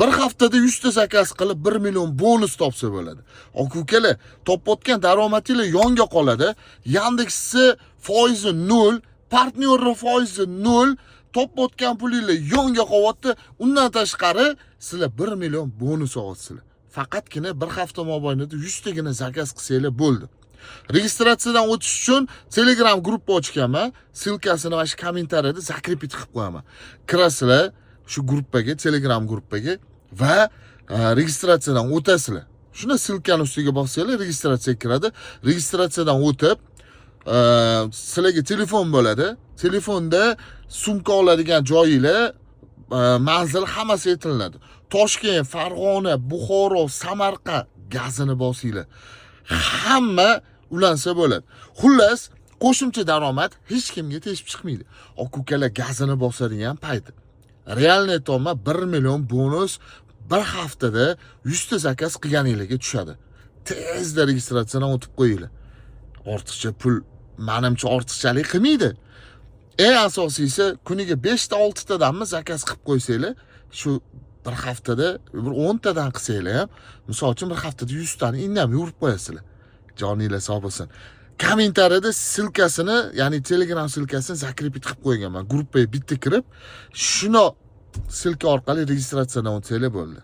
Bir haftada 100 ta zakaz qilib 1 million bonus topsa bo'ladi. Aka ukalar, topayotgan daromadinglar yonga qoladi. Yandeksni foizi 0, partnyorni foizi 0, topayotgan pulinglar yonga qolyapti. Undan tashqari sizlar 1 million bonus olyapsizlar. Faqatgina bir hafta mobaynida 100 tagina zakaz qilsanglar bo'ldi. Registratsiyadan o'tish uchun Telegram gruppa ochganman. Ссылка sini mana shu kommentariyada закрепить qilib qo'yaman. Kirasizlar shu gruppaga, Telegram gruppaga va registratsiyadan o'tasizlar. Shunda ссылка ni ustiga bossanglar, registratsiyaga kiradi. Registratsiyadan o'tib, sizlarga telefon bo'ladi. Telefonda sumka oladigan joyinglar, manzil hammasi aytilinadi. Toshkent, Farg'ona, Buxoro, Samarqand, gazini bosinglar. Hamma ulansa bo'ladi. Xullas, qo'shimcha daromad hech kimga teshib chiqmaydi. Aka ukalar, gazini bosadigan payti. Реально aytyapman, 1 million bonus bir haftada 100 ta zakaz qilganinglarga tushadi. Tezda registratsiyadan o'tib qo'yinglar. Ortiqcha pul manimcha ortiqchalik qilmaydi. Eng asosiysi, kuniga 5 ta 6 tadanmi zakaz qilib qo'ysanglar, shu bir haftada bir 10 tadan qilsanglar ham, misol uchun, bir haftada 100 tani indamay urib qo'yasizlar. Joninglar sog' bo'lsin. Kommentariyada ссылка sini, ya'ni Telegram ссылка sini закрепить qilib qo'yganman. Gruppaga bitta kirib, shuni ссылка orqali registratsiyadan o'tsanglar bo'ldi.